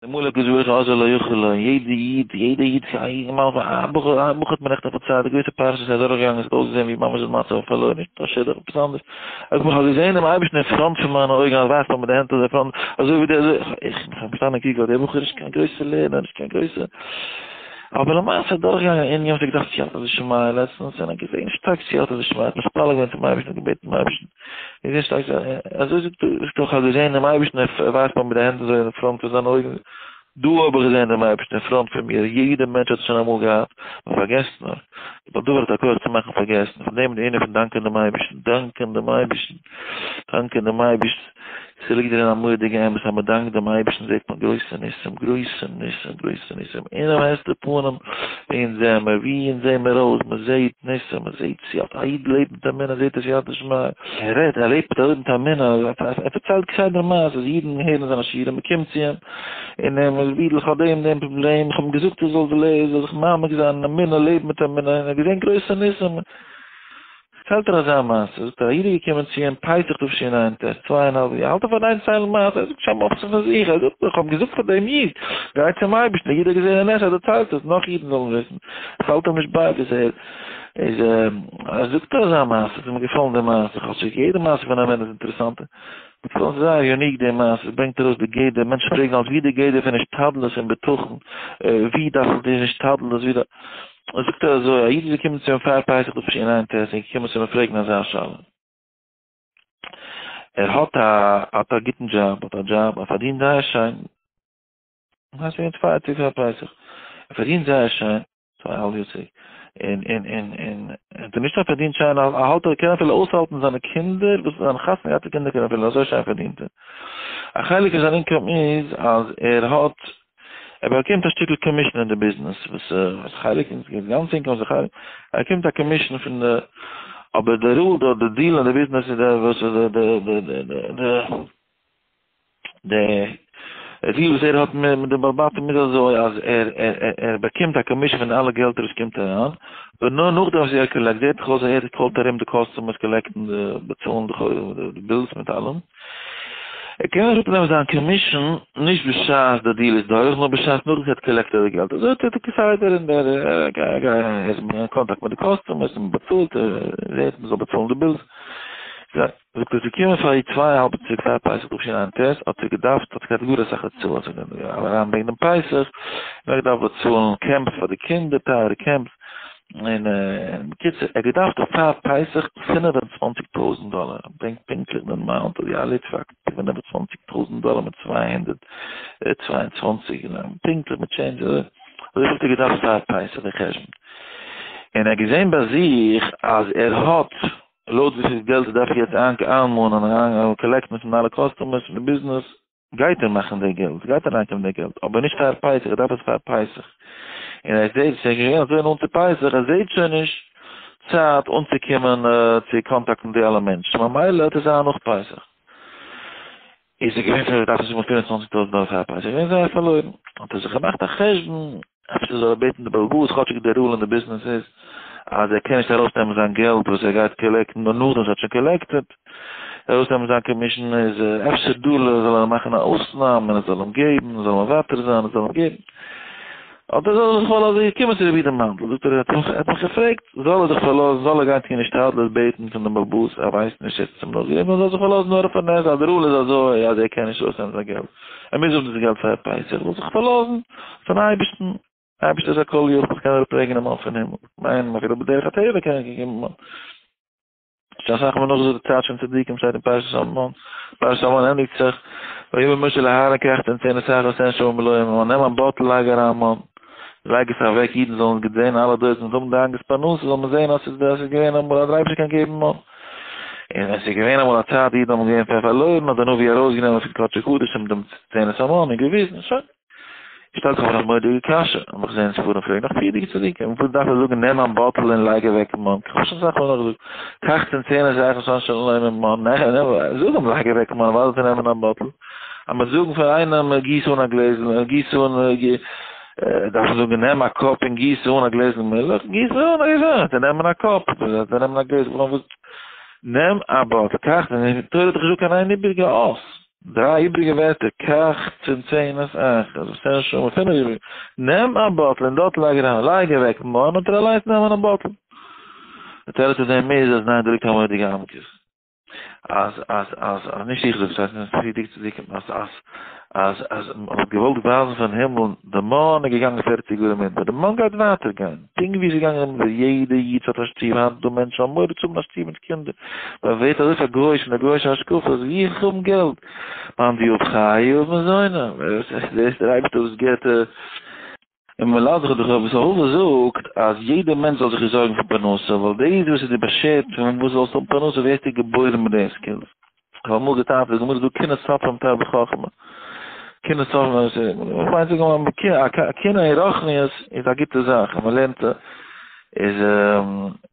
אלמלא הקדוש ברוך הוא עוזרו לא יכול לו, יעדע איד, יעדע איד, א בחור, א בחור האט מיר נעכטען פארציילט א געוויסע פרשה איז אדורך געגאנגען עס האט אויסגעזען ווי ממש די מצב האט פארלוירן, נישט א שידוך, עפעס אנדערש, ער זאגט מיר איך האב געזען דעם אייבערשטן אין front פון מיינע אויגן אז ווייזט מיר מיט די הענט אזוי front, אזוי ווי די אזוי, איך האב געשטאנען און געקוקט ווייל דער בחור איז נישט קיין גרויסע לערנער, נישט קיין גרויסע, אבער למעשה אדורך געגאנגען א ענין וואס ער האט געדארפט סייעתא דשמיא לעצטנס און ער האט געזען שטארק סייעתא דשמיא, ער האט מתפלל געווען צום אייבערשטן און געבעטן דעם אייבערשטן. איז נישט אזוי, אזוי זאגט ער, זאגט ער, איך האב געזען דעם אייבערשטן, ער ווייזט מיר מיט די הענט אזוי אין front פון זיינע אויגן, דא האב איך געזען דעם אייבערשטן אין front פון מיר, יעדער מענטש האט עס שוין אמאל געהאט, מען פארגעסט נאר, ווייל דבר האט א כח צו מאכן פארגעסן, פון דעם איז די ענין פון דאנקען דעם אייבערשטן, דאנקען דעם אייבערשטן, דאנקען דעם אייבערשטן. ס'ליגט דערין א מורא'דיגע אמת, אז מ'דאנקט דעם אייבערשטן זעט מען גרויסע ניסים, גרויסע ניסים, גרויסע ניסים, אינעם הסתר פנים, ווי אונז זעמער, ווי אונז זעמער אויס, מ'זעט ניסים, מ'זעט סייעתא, א איד לעבט מיט אמונה זעט ער סייעתא דשמיא, ער רעדט, ער לעבט, ער לעבט מיט אמונה, ער פארציילט כסדר מעשות, אידן הערן זיינע שיעורים, מ'קומט צו אים, און ער איז ווידל, איך האב דעם דעם פראבלעם, איך האב אים געזאגט ער זאל זיך מעמיק זיין אין אמונה, לעבן מיט אמונה, און ער האט געזען גרויסע ניסים. פארציילט ער אזא מעשה, זאגט ער, א איד איז געקומען צו אים פסח תשע"ט, צוויי און האלב יאר, האלט ער פאר איין ציילן מעשה, ער זאגט שוין אויף פון זיך, ער זאגט, איך האב געזאגט פאר דעם איד, גיי צום אייבערשטן, דער איד האט געזען א נס, ער דערציילט עס, נאך אידן זאלן וויסן, עס פאלט אים נישט ביי וואס ער איז, זאגט ער אזא מעשה, עס איז מיר געפאלן די מעשה, כאטשיג יעדע מעשה פון א מענטש איז אינטערעסאנט, מיר געפאלן זייער unique די מעשה, עס ברענגט ארויס די גדר, מענטשן פרעגן אלץ ווי איז די גדר פון השתדלות און בטחון, ווי דארף איך די השתדלות, ווי דארף. זאגט ער אזוי, א איד איז געקומען צו אים פאר פסח תשע"ט און געקומען צו אים פרעגן אזא שאלה. ער האט א האט א גוטן דזשאב, האט א דזשאב, ער פארדינט זייער שיין. דאס איז געווען צוויי טאג פאר פסח. ער פארדינט זייער שיין, צוויי האלב יאר צוריק. און און און און און נישט נאר פארדינט שיין, ער האלט ער קען אפילו אויסהאלטן זיינע קינדער, וואס זיינע חתונה געהאטע קינדער קענען אפילו, אזוי שיין פארדינט ער. א חלק פון זיין income איז אז ער האט ער באקומט א שטיקל קאמישן אין די ביזנעס, וואס איז חלק פון די גאנצע income איז א חלק, ער באקומט א קאמישן פון די, אבער די rule דארט, די deal אין די ביזנעס איז די וואס איז די די די די די די deal וואס ער האט מיט די בעל בתים איז אזוי אז ער ער באקומט א קאמישן פון אלע געלטער וואס קומט אריין, אבער נאר נאכדעם וואס ער collect, זעט זיך אויס אז ער call ט ארום די customers collect ן די באצאלן די bills מיט אלעם. ער קען אראפנעמען זיין קאמישן נישט בשעת די deal איז דורך נאר בשעת נאך ער האט collected די געלט, אזוי טוט ער כסדר און דער ער איז אין קאנטאקט מיט די customers און באצאלט ער זעט מען זאל באצאלן די bills. זאגט ער ס'איז געקומען פאר איר צוויי אהאלב צוריק פאר פסח תשע"ט האט ער געדארפט האט געהאט גאר אסאך הוצאות אריינברענגען דעם פסח און ער האט געדארפט באצאלן camps פאר די קינדער טייערע camps און בקיצור ער האט געדארפט פאר פסח 25 טויזנט דאלער, ברענגט פונקטליך די amount אזוי א ליטוואק, 25 טויזנט דאלער מיט 222 פונקטליך מיט change אזוי אזוי האט ער געדארפט פאר פסח די חשבון, און ער האט געזען ביי זיך אז ער האט לויט וויפיל געלט ער דארף יעצט איינמאנען און collect ן פון אלע customers פון די ביזנעס, גייט ער מאכן די געלט, גייט אריינקומען די געלט, אבער נישט פאר פסח, ער דארף עס פאר פסח. און ער זעט, ס'איז שוין אזוי נאנט צו פסח, ער זעט שוין נישט צייט אנצוקומען צו contact ן די אלע מענטשן, ממילא וועט עס זיין נאך פסח. איז ער געווען פאר ער דארף עס האבן 25 טויזנט דאלער פאר פסח, איז געווען זייער פארלוירן. האט ער זיך געמאכט א חשבון, אפשר זאל ער בעטן די בעל הבית, כאטשיג די rule אין די ביזנעס איז אז ער קען נישט ארויסנעמען זיין געלט וואס ער גייט collect ן נאר נאכדעם וואס ער האט שוין collected, ארויסנעמען זיין קאמישן איז אפשר דא זאל ער מאכן א אויסנאם און ער זאל אים געבן, זאל מוותר זיין ער זאל אים געבן. אדער זאל ער זיך פארלאזן, איז געקומען צו רבי יודא מאנדל, זאגט ער, ער האט מיך געפרעגט, זאל ער זיך פארלאזן, זאל ער גיין טון השתדלות בעטן פון דעם בעל הבית, ער ווייסט נישט, ער האט עס אים נאכגעגעבן, ער זאל זיך פארלאזן נאר אויף א נס, אז די rule איז אזוי אז ער קען נישט ארויסנעמען זיין געלט. ער מוז האבן דאס געלט פאר פסח, זאל זיך פארלאזן אויפן אייבערשטן, אייבערשטער איז א כל יכול, איך קען אראפרעגענען מן פון הימל, כ'מיין אפילו בדרך הטבע קען ער געבן מן. שוין אסאך מאל נאכגעזאגט די צייט פון צדיקים שטייט אין פרשת המן, פרשת המן ענדיגט זיך, ויאמר משה לאהרן קח צנצנת אחת ותן שמה מלאה מן, נעם א bottle לייג אריין מן, לייג עס אוועק אידן זאלן עס גוט זען אלע דורות און האבן דאגות פרנסה זאל מען זען אז ס'איז געווען אמאל אז דער אייבערשטער קען געבן מן. און ווען ס'איז געווען אמאל א צייט די אידן האבן געווען פאר פארלוירן האט דער נביא ארויסגענומען פון קדשי קדשים דעם צנצנת המן און געוויזן, שוין. שטעלט זיך מיר א מורא'דיגע קשיא, האב איך געזען ספרים פרעגן נאך פריערדיגע צדיקים, וואס דארף ער זאגן נעם א bottle און לייג אוועק מן, כ'האב שוין אסאך מאל נאכגעזאגט, קח צנצנת אחת ותן שמה מלאה מן, זאג אים לייג אוועק מן, וואס זאל ער נעמען א bottle? אז מ'וועט זאגן פאר איינעם גיס אן א גלעזל, גיס אן, דארף מען זאגן נעם א cup און גיס אן א גלעזל מילך, גיס אן א גלעזל, זיי נעמען א cup, זיי נעמען א גלעזל, נעם א bottle, קח, די תורה האט דאך נישט געזאגט קיין איין איבעריגע אות. דריי איבריגע ווערטער, קח צנצנת אחת, ושם שמה, פינף איבריגע, נעם א באטל און דארט לייג אריין, לייג אוועק מן, וועט ער אליינס נעמען א באטל. די תירוץ אויף דעם איז אז ניין דא ליגט א מורא'דיגע עמקות. אז אז אז אז נישט איך זאג ס'הייסט נישט פריערדיגע צדיקים אז אז אז אז מען האט געוואלט ווייזן פון הימל די מן איז געגאנגען פערציג יאר אין מדבר די מן גייט ווייטער גיין פונקט ווי עס איז געגאנגען אין מדבר יעדע איד האט א שטוב היינט דא מענטשן האבן מורא צו האבן א שטוב מיט קינדער מען ווערט אזוי פארגרוישט פון די גוי'אישע השקפות ווי איך האבן געלט מאן דיהיב חיי יהיב מזוני דאס דער אייבערשטער וואס געבט און מ'לאזט זיך דאך אבער ס'האט געזאגט אז יעדער מענטש זאל זיך נישט זארגן פאר פרנסה, ווייל דאס וואס איז דיר באשערט פון וואס זאלסט האבן פרנסה ווערסטו געבוירן מיט די skills. איך האב אמאל געטענה'ט די גמרא איז דא קנאת סופרים תרבה חכמה. קנאת סופרים מיינט זאגן א קנאה אין רוחניות איז א גוטע זאך און מ'לערנט איז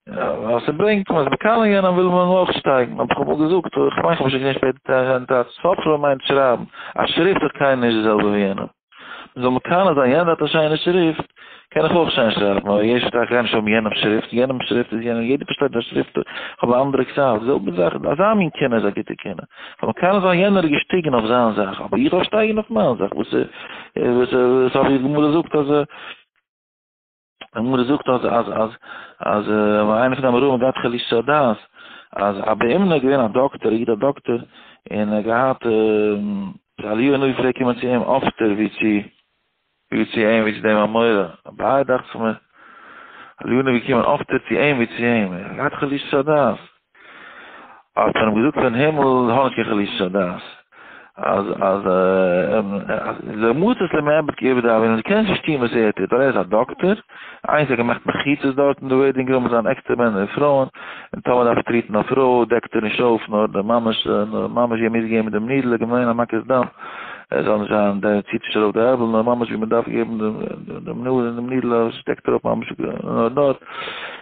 אז ס'ברענגט אז מקנא יענעם וויל מען אויך שטייגן האב איך אמאל געזאגט איך מיין כ'האב שוין געזען שפעטער טענה'ט סופרים מיינט שרייבן א שריפט האט קיינער נישט די זעלבע ווי יענעם. מען זאל מקנא זיין, יענער האט א שיינע שריפט, קען איך אויך שיין שרייבן, אבער יש שטארק גיי נישט האבן יענעמ'ס שריפט, יענעמ'ס שריפט איז יענעם, יעדער פארשטייט א שריפט, איך האב א אנדערע כתב, די זעלבע זאך, אזא מין קנאה איז א גוטע קנאה, זאל מקנא זיין יענער איז געשטיגן אויף זיין זאך, אבער איך דארף שטייגן אויף מיין זאך, וואס וואס וואס האב איך גמרא זאגט אז. די גמרא זאגט אז אז אז אז איינער פון די אמוראים האט געהאט חלישת הדעת אז אבא אומנא איז געווען א דאקטער, א איד א דאקטער, און ער האט געהאט אליהו הנביא פלעגט קומען צו אים אפטער ווי צו ווי צו אים ווי צו דעם אמורא, אביי דאכט זיך מיר אליהו הנביא געקומען אפטער צו אים ווי צו אים, ער האט געהאט חלישת הדעת. האט מען אים געזאגט פון הימל האב נישט קיין חלישת הדעת, אז אז אז לא מצית למיעבד כעובדא און דו קענסט נישט טון וואס ער טוט ווייל ער איז א דאקטער, איינס ער האט געמאכט מחיצות דארט אין די waiting room זיין עקסטער מענער און פרויען, און טאמער דארף ער treat ן א פרוי דעקט ער נישט אויף נאר די ממש נאר ממש ווי ער מוז געבן דעם needle, ער געווען א מכת דם. ער זאל נישט זיין דער ציט נישט ארויף די ערבל נאר ממש ווי מען דארף געבן דעם נאז דעם needle שטעקט ארויף ממש נאר דארט,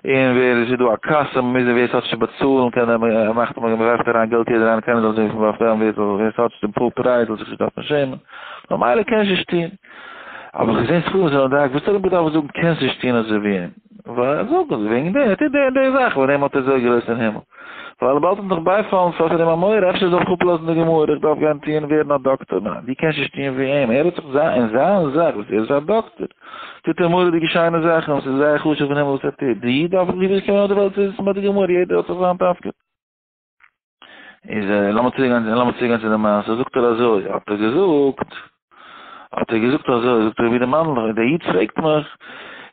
און ווער עס איז דא א קאסע מען מוז ווער עס האט נישט צו באצאלן קען ער מאכט מען ווארפט אריין געלט יעדער איינער קיינער זאל זיך נישט ווארפט אריין ווער ווער עס האט נישט דעם full פרייז זאל זיך נישט דארפן שעמען, ממילא קענסט נישט טון. האב איך געזען ספרים זענען דארט וואס האט ער געדארפט זאגן קענסט נישט טון אזוי ווי אים, ווייל זאג וועגן דעם ער טוט די און די זאך וועגן דעם האט ער אזוי גרויס אין הימל. ווייל באלד וועט נאך בייפאלן פאר פון אים א מורא, אפשר זאל איך אפלאזן די גמרא, איך דארף גיין טוען ווערן א דאקטאר, ניין, דו קענסט נישט טוען ווי אים, ער האט זיך זיין, אין זיין זאך וואס ער איז א דאקטאר, טוט ער מורא'דיגע שיינע זאכן, וואס איז זייער חשוב פון הימל וואס ער טוט, דו דארפסט, דו ביסט געקומען אויף די וועלט צו זיצן ביי די גמרא, יעדער האט זיך זיין תפקיד. איז לאמיר צוריק גיין, לאמיר צוריק גיין צו די מעשה, זאגט ער אזוי, האט ער געזאגט, האט ער געזאגט אזוי, זאגט רבי דער מאנדל, דער איד פרעגט מיך,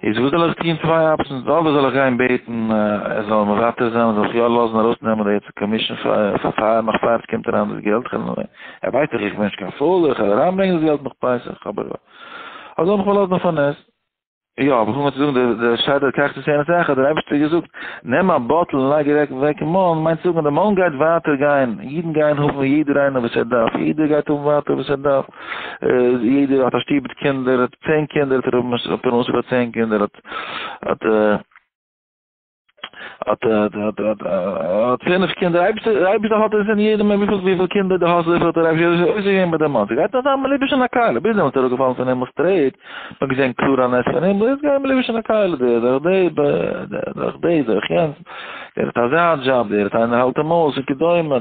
איז וואס זאל איך טון צוויי options, אדער זאל איך גיין בעטן ער זאל מוותר זיין, זאל איך יא לאזן ארויסנעמען די commission פאר פאר נאך פאר עס קומט אריין דאס געלט, ער ווייסט דאך איך בין נישט קיין פוילער, איך וועל אריינברענגען דאס געלט נאך פסח, אבער אדער זאל איך מיך לאזן אויף א נס. יא, אבער כ'מיין צו זאגן דער דער שיידער קאכט עס יענע זאך, האט דער אייבערשטער געזאגט, נעם א באטל און לייג אוועק אוועק אין מן, מיינט צו זאגן אז די מן גייט ווייטער גיין, אידן גייען האבן יעדער איינער וואס ער דארף, יעדער גייט האבן ווייטער וואס ער דארף, יעדער האט א שטוב מיט קינדער, האט צען קינדער, האט ער האבן פרנסה פאר צען קינדער, האט האט. האט האט האט האט האט פינף קינדער, אייבערשטער אייבערשטער האט עס אין יעדעם וויפיל וויפיל קינדער דו האסט וויפיל האט דער אייבערשטער אויסגעגעבן ביי דעם מאן, ס'גייט נאר זיין מלובש אין א כלי, ביז דעמאלטס איז אראפגעפאלן פון הימל straight, מ'האט געזען קלאר א נס פון הימל, יעצט גייען מלובש אין א כלי, דער דורך די דער דורך די דורך יענץ, דער האט אזא דזשאב, דער האט איינער האלט אים אויס וכדומה.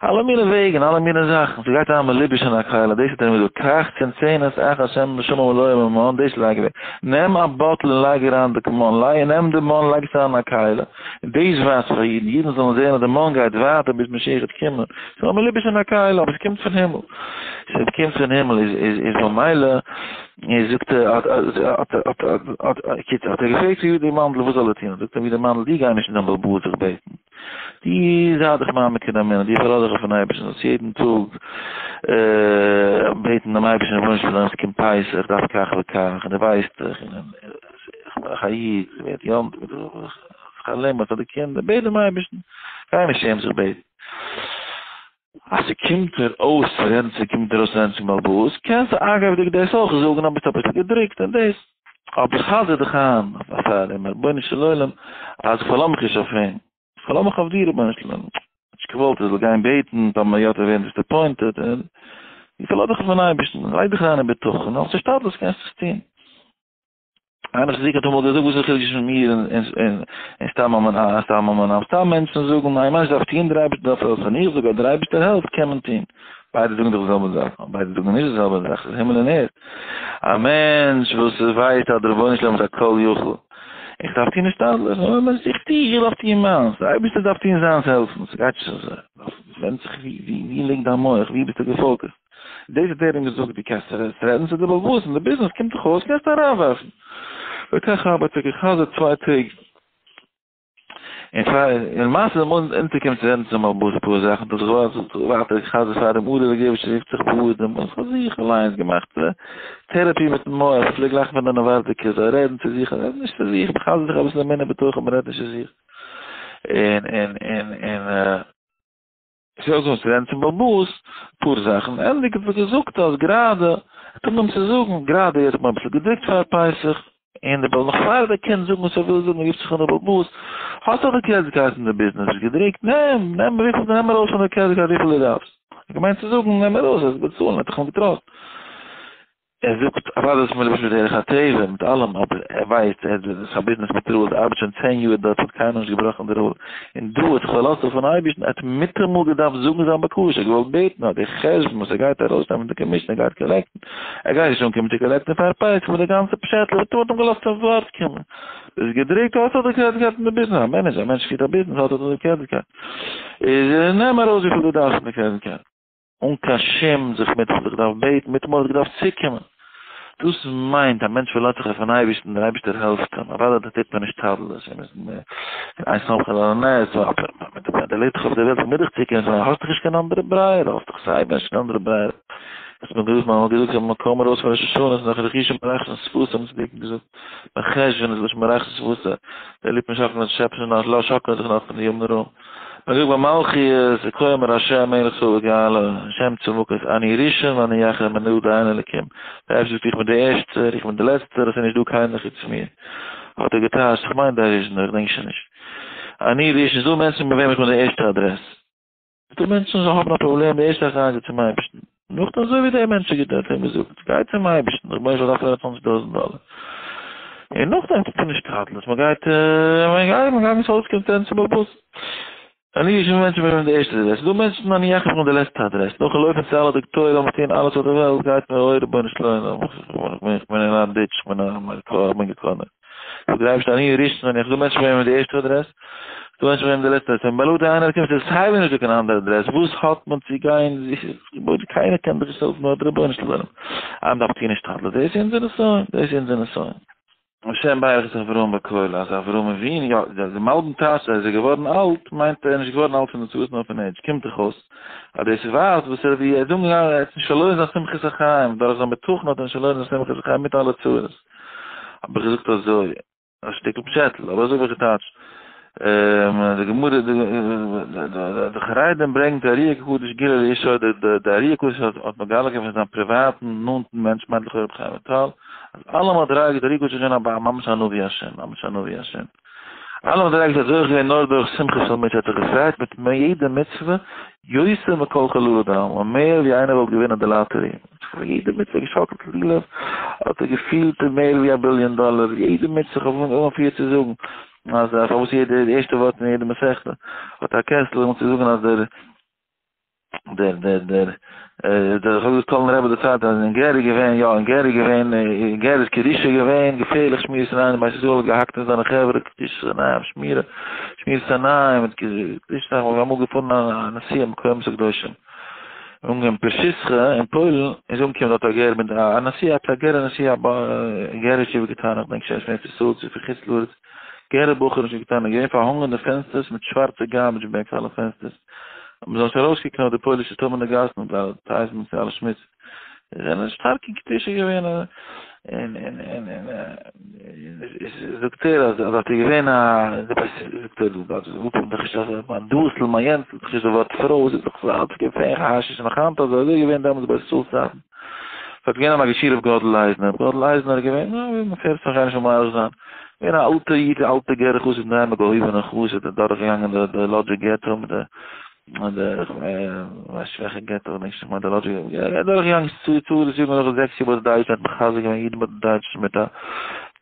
אלע מיני וועגן, אלע מיני זאכן, ס'גייט אריין מלובש אין א כלי, דאס האט ער אים געזאגט, קח צנצנת אחת שמן ושמה מלואה במן, דאס לייג אוועק, נעם א באטל און לייג אריין די מן, לייג, נעם די מן לייג עס אריין אין א כלי, און דאס ווייזט פאר אידן, אידן זאלן זען אז די מן גייט ווייטער ביז משיח וועט קומען, ס'איז נאר מלובש אין א כלי, אבער ס'קומט פון הימל, ס'קומט פון הימל, איז איז איז ממילא, איז זאגט ער, האט האט האט האט האט ער געפרעגט צו יודי מאנדל וואס זאל ער טון, זאגט אים יודי מאנדל, דו גיי נישט אין דיין בעל הבית זיך בעטן. דו זיי דיך מעמיק אין אמונה, דו פארלאז דיך אויפן אייבערשטן, זאלסט יעדן טאג בעטן דעם אייבערשטן, רבונו של עולם, עס קומט פסח, איך דארף כך וכך, און דו ווייסט דאך, איך בין דאך א איד, עס ווערט יום טוב, שכר לימוד פאר די קינדער, בעט דעם אייבערשטן, גיי נישט צו אים זיך בעטן. אז ס'קומט דיר אויס צו רעדן ס'קומט דיר אויס צו רעדן צום בעל הבית, קענסטו אגב'דיג דאס אויך זאגן אבער ס'איז אביסל געדרוקט און דאס, אבער חזר דיך איין פאר דעם רבונו של עולם אז איך פארלאז מיך נישט אויף אים, איך פארלאז מיך אויף דיר רבונו של עולם, האט נישט געוואלט ער זאל גיין בעטן, טאמער יא וועט ער ווערן disappointed, איך פארלאז דיך אויפן אייבערשטן, לייג דיך אריין אין בטחון, אלס השתדלות קענסטו עס טון. איינער פון זיי האט אמאל געזאגט וואס איז די חילוק צווישן מיר און סתם המון עם, סתם המון עם, סתם מענטשן זאגן איין מענטש דארף טון דער אייבערשטער דארף העלפן, איך זאג אז דער אייבערשטער העלפט קען מען טון. ביידע זאגן דאך די זעלבע זאך, אבער ביידע זאגן נישט די זעלבע זאך, ס'איז הימל און ערד. א מענטש וואס ווייסט אז דער רבונו של עולם איז א כל יכול, איך דארף טון השתדלות, נאר מענטש איך טו, איך דארף טון מיינס, דער אייבערשטער דארף טון זיינס העלפן, ס'גייט נישט אזוי, ווענדט זיך ווי ליגט דיין מח, ווי ביסטו גע focused. דאס האט ער אים געזאגט, דו קענסט רעדן צו די בעל הבית אין די ביזנעס, קומט דיך אויס, קענסטו אריינווארפן. וכך הוה, האט ער גע'חזר'ט צוויי טעג. און פאר און למעשה איז אמאל אונטערקומען צו רעדן צום בעל הבית אפאר זאכן, האט ער זיך ווייטער גע'חזר'ט פאר דעם אדער געבן שריפט זיך באדעם, און כ'האב זיך אליינס געמאכט therapy מיטן מח, איך פלעג לאכן פון די נאווארדיקער, זיי רעדן צו זיך, רעדן נישט צו זיך, מ'חזר'ט זיך אביסל אמונה בטחון, מ'רעדט נישט צו זיך, און און און און. ס'איז אויך צו רעדן צום בעל הבית אפאר זאכן, ענדיג האט ער געזאגט אז גראדע, ער האט אנגעהויבן צו זאגן, גראדע יעצט האט מען אביסל געדרוקט פאר פסח, און דער בעל נאך פאר ער קען זאגן וואס ער וויל זאגן רופט זיך אן דער בעל הבית, האסט דאך די credit card אין די ביזנעס נישט געדרוקט, נעם, נעם וויפיל, נעם ארויס פון די credit card וויפיל דו דארפסט, ער האט געמיינט צו זאגן נעם ארויס, וועסט באצאלן, ער האט דאך אים גע trust. ער זאגט אוודאי איז מלובש בדרך הטבע מיט אלעם אבער ער ווייסט ער איז א ביזנעס מיט rules ער ארבעט שוין צען יאר דארט האט קיינמאל נישט געבראכן די rule און דא האט זיך פארלאזט אויפן אייבערשטן ער האט מיטאמאל געדארפט זאגן זיין בקשה געוואלט בעטן אז די חשבון וואס ער גייט ארויסנעמען די commission ער גייט collect ן ער גייט נישט אנקומען צו collect ן פאר פסח מיט די גאנצע פשעטל מיטאמאל האט אים געלאזט צום ווארט קומען איז געדרוקט האט ער די credit card אין די ביזנעס א manager א מענטש פירט א ביזנעס האט ער די credit card איז נעם ארויס וויפיל דו דארפסט פון די credit card. אן קיין שום זיך מיט זיך דארף בעטן, מיטאמאל האט געדארפט צוקומען. דאס מיינט א מענטש פארלאזט זיך אויפן אייבערשטן, דער אייבערשטער העלפט אים, אוודאי דא טוט מען נישט השתדלות, און מ'איז אין סמוך על הנס, אבער מען לעבט דאך אויף דער וועלט, מ'מוז דאך צוקומען, האסט דאך נישט קיין אנדערע ברירה, האסט דאך סיי ווי נישט קיין אנדערע ברירה. וואס מען געזאגט, מען האט געזאגט אז מען קוים ארויס פון ראש השנה, איז נאך רחישא מרחשן שפתים, האט צדיקים געזאגט, מרחשוון איז לשון מרחשן שפתים, די ליפן שאקלען זיך, שעפשען נאך, לא שאקלען זיך נאך פון די ימים נוראים. מען זאגט ביי מלכיות, כה אמר ה' מלך צבאות גאלה, השם צבקות, אני ראשון ואני אחרון בלעדי אין אלקים, דער אייבערשטער זאגט איך בין דער ערשטער, איך בין דער לעצטער, עס איז נישט דא קיינער חוץ מיר. האט ער געטייטשט, איך מיין דער ריזשינער, איך דענק שוין נישט. אני ראשון, ס'איז דא מענטשן ביי וועם איך בין דער ערשטער אדרעס. ס'איז דא מענטשן וואס האבן א פראבלעם, די ערשטע זאך גייען זיי צום אייבערשטן. נאכדעם אזוי ווי דער מענטש האט געטון, האט אים געזאגט, גיי צום אייבערשטן, רבונו של עולם דארף פינף און צוואנציג טויזנט דאלער. און נאכדעם טוט מען השתדלות, מען גייט, מען גייט, מען גייט נישט אויסקומען צו צום באס. אני ראשון מענטשן ווערן די ערשטע אדרעס, ס'דא מענטשן אני אחרון פון די לעצטע אדרעס, נאכן לויפן צו אלע דאקטוירים און טון אלעס אויף די וועלט, גייט מען אוי רבונו של עולם, איך בין אין א ditch, איך בין א, איך בין געקאנערט. זאגט דער אייבערשטער אני ראשון ואני אחרון, ס'דא מענטשן וועמען די ערשטע אדרעס, ס'דא מענטשן וועמען די לעצטע אדרעס, און בלעדי איינער קומט איז סייווי נישטא קיין אנדערע אדרעס, וואס האט מען צו גיין, קיינער קען דיך נישט העלפן נאר דער רבונו של עולם, אז מ'דארף טון השתדלות, דאס איז אונזער נסיון, דאס איז אונזער נסיון. השם ברך את אברהם בקול, אז אברהם אבינו, יא, די מלבי"ם טייטשט אז ער איז געווארן אלט, מיינט ער איז נישט געווארן אלט פון די צרות נאר פון עידזש, קומט דאך אויס אז דאס ווייזט וואס ער ווי ער איז אנגעגאנגען, ער האט נישט פארלוירן זיין שמחת החיים, דורך זיין בטחון האט ער נישט פארלוירן זיין שמחת החיים מיט אלע צרות. האב איך געזאגט אזוי, א שטיקל פשעטל, אבער אזוי האב איך געטייטשט. די גמרא, די חרדים ברענגט די אר"י הקדוש גילה לאישו, די אר"י הקדוש האט מגלה געווען פון זיין פריוואטן נאנטן מענטש מיינט לכאורה רבי חיים וויטאל, אז אלע מדריגות די אר"י הקדוש איז געווען א ממש א נביא השם, ממש א נביא השם. אלע מדריגות האט זוכה געווען נאר דורך שמחה של מצוה, האט זיך געפרייט מיט יעדע מצוה יותר מכל חללא דעלמא, מער ווי איינער וואלט געווינען די לאטערי, יעדע מצוה געשאקלט לולב האט ער געפילט מער ווי א ביליאן דאלער, יעדע מצוה, כ'האב אנגעהויבן פריער צו זאגן אז פארוואס יעדע די ערשטע ווארט אין יעדע מסכתא האט א קעסטל אן צו זאגן אז דער דער דער דער דער כ'האב געזאגט קאלן רבי דערציילט אז אין גער איז געווען יא אין גער איז געווען אין גער איז קדושה געווען געפערליך שמירת עיניים בית ישראל האט געהאקט אין זיינע חברה קדושת עיניים שמירה שמירת עיניים מיט קדושת עיניים האבן אמאל געפארן א נסיעה מקומות הקדושים אנגעהויבן פרשיסחא אין פוילן איז אנגעקומען דארט א גר מיט א נסיעה א גערער נסיעה א גערער ישיבה קטנה כ'דענק שוין נישט פון ארץ ישראל צו פון חוץ לארץ גערער בחור ישיבה קטנה געווען פארהאנגען די פענסטערס מיט שווארצע garbage bags אלע פענסטערס אז מ'זאל נישט ארויסקוקן אויף די פוילישע טמא'נע גאסן מיט אלע טייזן מיט אלע שמוץ. זיי זענען שטארק אין קדושה געווען און און און און זאגט ער אז דארט איז געווען א זאגט ער דארט איז אפ דאך נישט אז מיין דאסל מיין יענצל דאך נישט די ווארט פרוי ס'איז דאך אלץ געווען חשש נאך היינט אזוי אזוי געווען דעמאלטס ביי ישראל צייטן. ס'האט געווען א מגיד שיעור ר' גאדל אייזנער, ר' גאדל אייזנער איז געווען, מ'פערט זיך גיי נישט מאריך זיין, געווען א אלטע איד, א אלטע גערער חסיד אינדערהיים א געהויבענער חסיד, איז דורך געגאנגען די די לאדזשער געטא מיט די מיט די כ'ווייס נישט וועלכע געטא, כ'דענק נישט, כ'מיין די לאדזשער געטא, איז דורך געגאנגען צו צרות יארן נאך זעקס יאר ביי די דייטשן, האט מחזק געווען אידן ביי די דייטשן מיט א.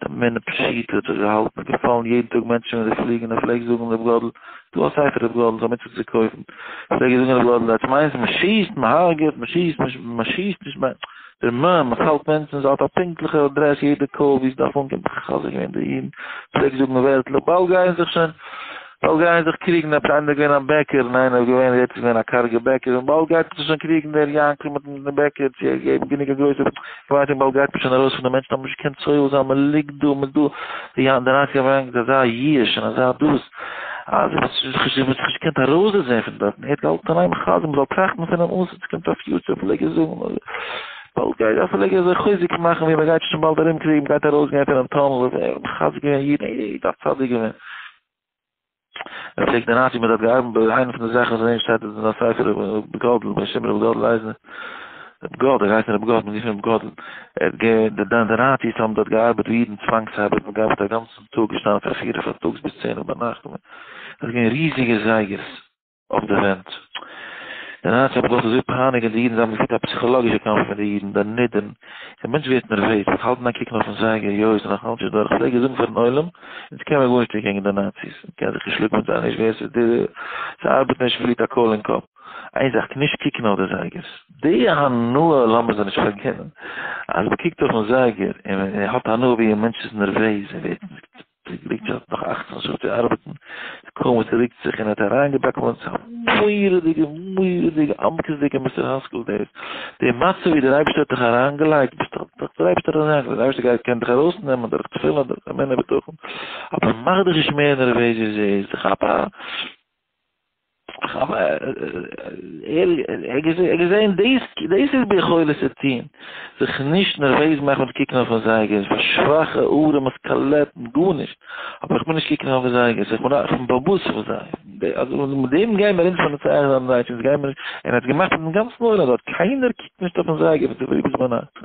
מיט אמונה פשוטה האט זיך געהאלטן, געפאלן יעדן טאג מענטשן ווען זיי פליגן, ער פלעגט זאגן רב גאדל, דא א ספר רב גאדל, ס'איז א מצוה צו קויפן, פלעג ער זאגן רב גאדל, עטס מיינטס מען שיסט, מען הרג'עט, מען שיסט, מען שיסט נישט, מען, דער מ, מען פאלט מענטשן, ס'האט א פונקטליכע אדרעס יעדע call ווי ס'דארף אנקומען, מחזק געווען די אידן, פלעגט זאגן ווערטלעך, באלד גייען זיך שוין, באלד גייען זיך קריגן, עפעס איינער איז געווען א בעקער, און איינער איז געווען, יעצט איז געווען א קארגע בעקער, און באלד גייט זיך שוין קריגן דער יענקל מיטן בעקער, צו ער געבן גענוג א גרויסע, כ'ווייס נישט, באלד גייט מען שוין ארויס פון די מענטשן האבן נישט געקענט סובל זיין, מען ליגט דא, מען איז דא, די נאצי האבן אריינגעברענגט אזא ייאוש און אזא דאס, אז מען האט זיך נישט געקענט ארויסזעהן פון דארטן, ער האט געהאלטן אין איין חזר'ן, מען זאל טראכטן פונעם עתיד, ס'קומט א future, פלעג ער זאגן, באלד גייט, אפילו פלעג ער אזוי חוזק מאכן ווי מען גייט שוין באלד ארומקריגן, מען גייט ארויסגיין פונעם tunnel, ער האט מחזק געווען אידן, ער איז א צדיק געווען. ער פלעגט די נאצי מען האט געארבעט ביי איינע פון די זאכן וואס אין שטייט אין א ספר רב גאדל בשם רב גאדל אייזנער רב גאדל ער הייסט רב גאדל מ'רופט אים רב גאדל ער האט גע די די נאציס האבן דארט געארבעט ווי אידן צוואנגס ארבעט מ'האט געארבעט א גאנצן טאג געשטאנען פון פיר פארטאגס ביז צען און ביינאכט און עס איז געווען ריזיגע זייגערס אויף די ווענט. די נאציס האבן געוואלט אזוי פייניגען די אידן, זיי האבן געפירט א פסיכאלאגישע קאמף מיט די אידן, דערנידערן. דער מענטש ווערט נערוועז, מ'וועט האלטן א קוקן אויפן זייגער, יוי, ס'איז נאך אלץ נישט דורך. פלעג איך זאגן פארן עולם, אונז קען מיר גארנישט טון קעגן די נאציס, מ'קען זיך נישט שלאגן מיט זיי, נישט ווער ס'איז די, ס'ארבעט נישט, פליט א קויל אין קאפ. איין זאך, נישט קוקן אויף די זייגערס. די הנאה לאמיר זיי נישט פארגינען, אז מ'קוקט אויפן זייגער און מ'האט הנאה ווי א מענטש איז נערוועז, ער ווערט ליגט שוין נאך אכצן שעה צו ארבעטן, קוים וואס ער רוקט זיך און האט אריינגעבאקומען צו א מורא'דיגע מורא'דיגע עמקות'דיגע מוסר השכל דאס, די מצב ווי דער אייבערשטער האט דיך אריינגעלייגט, ביסט דאך דאך דער אייבערשטער האט אריינגעלייגט, דער אייבערשטער גייט קען דיך ארויסנעמען דורך תפילה דורך אמונה בטחון, אבער מאך דיך נישט מער נערוועז ווי ס'איז, כאפ א. ער האט געזען דאס דאס איז ביכולת צו טון, זיך נישט נערוועז מאכן מיט קוקן אויפן זייגער, פאר שוואכע ארעמע סקעלעטן, גארנישט, אבער איך בין נישט קוקן אויפן זייגער, איך בין באוואוסט פון זיי, אז מיט דעם גייען מיר אונז פארן צייכן זיין דייטש, אונז גייען מיר, און ער האט געמאכט מיטן גאנצן עולם דארט, קיינער קוקט נישט אויפן זייגער פון צופרי ביז ביינאכט.